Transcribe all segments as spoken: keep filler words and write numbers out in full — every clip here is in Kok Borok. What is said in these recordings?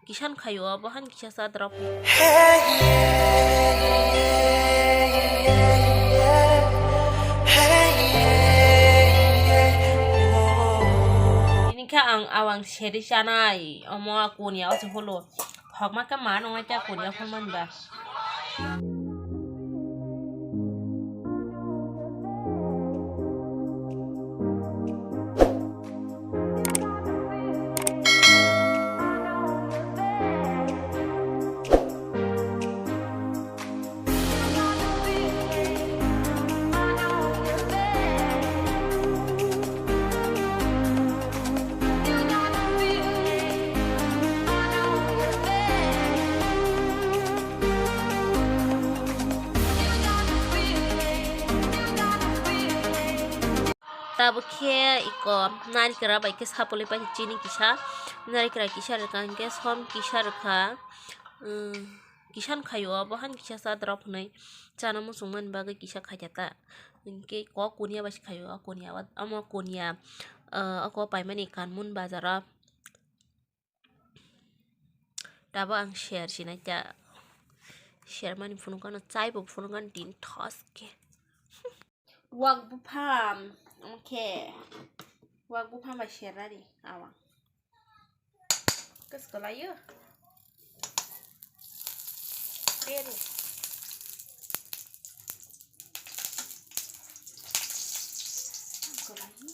Kisan khayo, abo han kisa sa drop. Tini khe ang awang seri chanai, omo kunya o se holo. Hokma khe ma nungya cha kunya phol manba. Tabuk khe iko narikra bai khe sapolwi pai chini kisa, narikra kisa rwkha, hinkhe som kisa rwkha, um, kisan khaio, abo han kisa cha drop hwnwi chana muchungmani bagwi kisa khaikha ta. Hinkhe kok kunya bai se khaio, o kunya o, omo kunya, uh, oko paimani kanmun bazaro. Tabuk ang share sinai ta. Share mani phunukgano, chaibo phunukgano din thos khe. Wak buphang, okay. Wak buphang bai share rari, awang. Kis kalayo. Beri. Kis kalayo.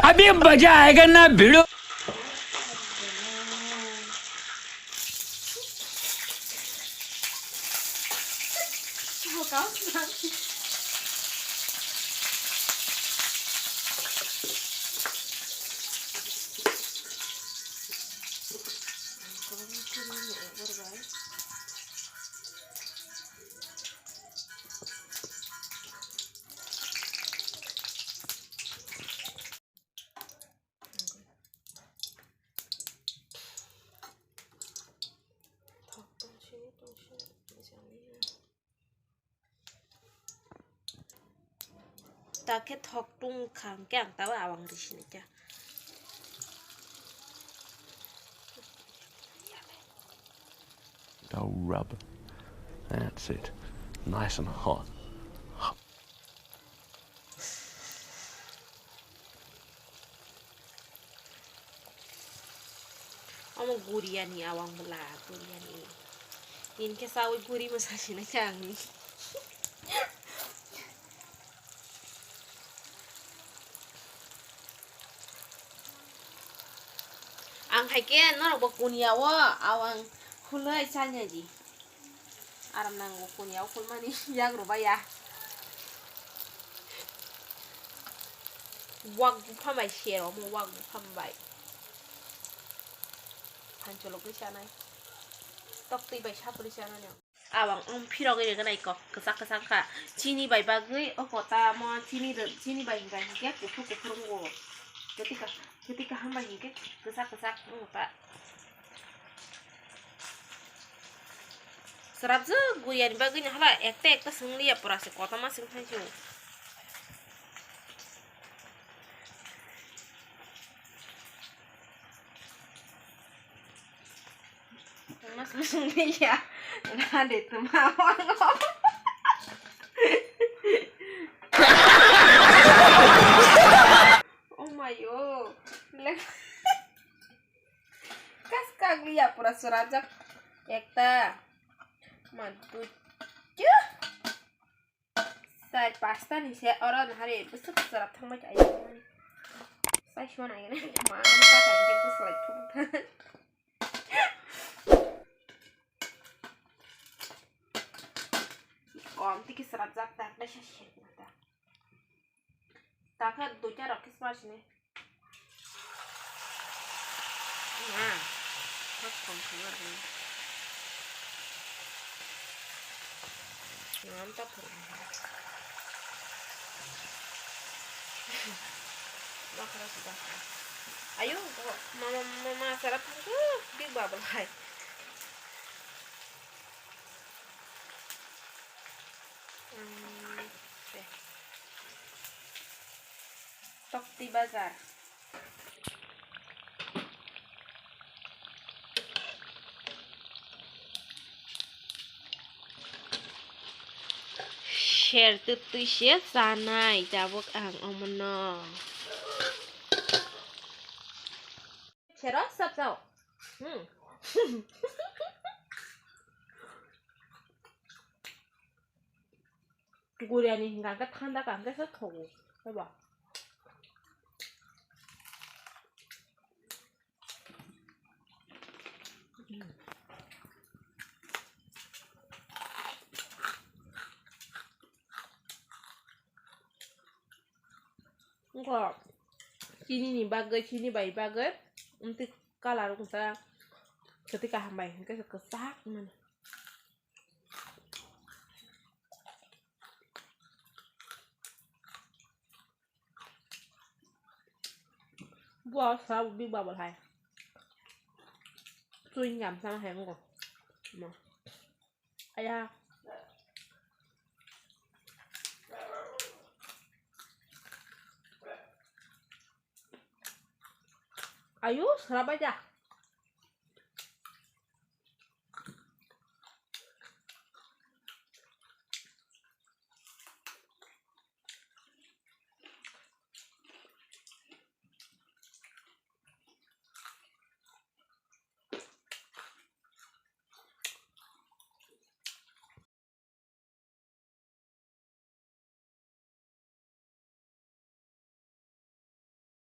अभी मजा आएगा ना भिड़ो। Ta khe thok tung kha, hwnkhe ang tabuk awang ri sini khe. Now rub. That's it. Nice and hot. Omo guriani awang bwla, guriani. Hinkhe sawi guri mwsa sinai khe ang. Ang hai khe norok bo kunya o awang khulai chanya di. Aram nango kunya o khulmani yak rw baya. Wak buphang bai sero mo, wak buphang bai. Phancholo kisa nai. Tok twi bai sapri sanai. Awang wng phirogwi rwgwna iko kwchak kwchak kha. Chini bai bagwi o kota mo chini rw-, chini bai hinkha hinkhe kuphur kuphur wngo. Kwtwi ka-, kwtwi kaham bai hinkhe kwchak kwchak wngo ta. Chwrapjak guriani bagwi no hala ekta ekta swng liya pura se kotorma swng thangsu. Mas masung dia. Ada tu mau. Oh my god. Kas kagli ya pura surajak. Ekta. Mantu. Chuh. Char pasta ni se oro nahari bwswk chwrap thangbai kha ayang mani. Sai sima nai gani ma ang ta kha hingke bwswk lai thung tha. Kom tiki chwrap jak tak dai sa se ta. Ta kha duita rok khe sma sini. Ma, thok thong thong arokno. Ngam ta phuru. Bakra sudah. Ayo, mama, mama, sarap thangkhe, big bubble hai. Hmm, se. Tokti bazar. Ser twtwi se chanai tabuk ang omono. Sero sap sao. Hmm. Guriani hingka hingke thanda ka hingke se thogo. Eba. Wngkha chini ni bagwi, chini bai bagwi, amtwi colour wngkha kwtwi kaham bai hingke se kwchak mano. Bo sa big bubble hai. Chewing gum sama hai ngo. Mo. Aya. Ayo, serabai ja.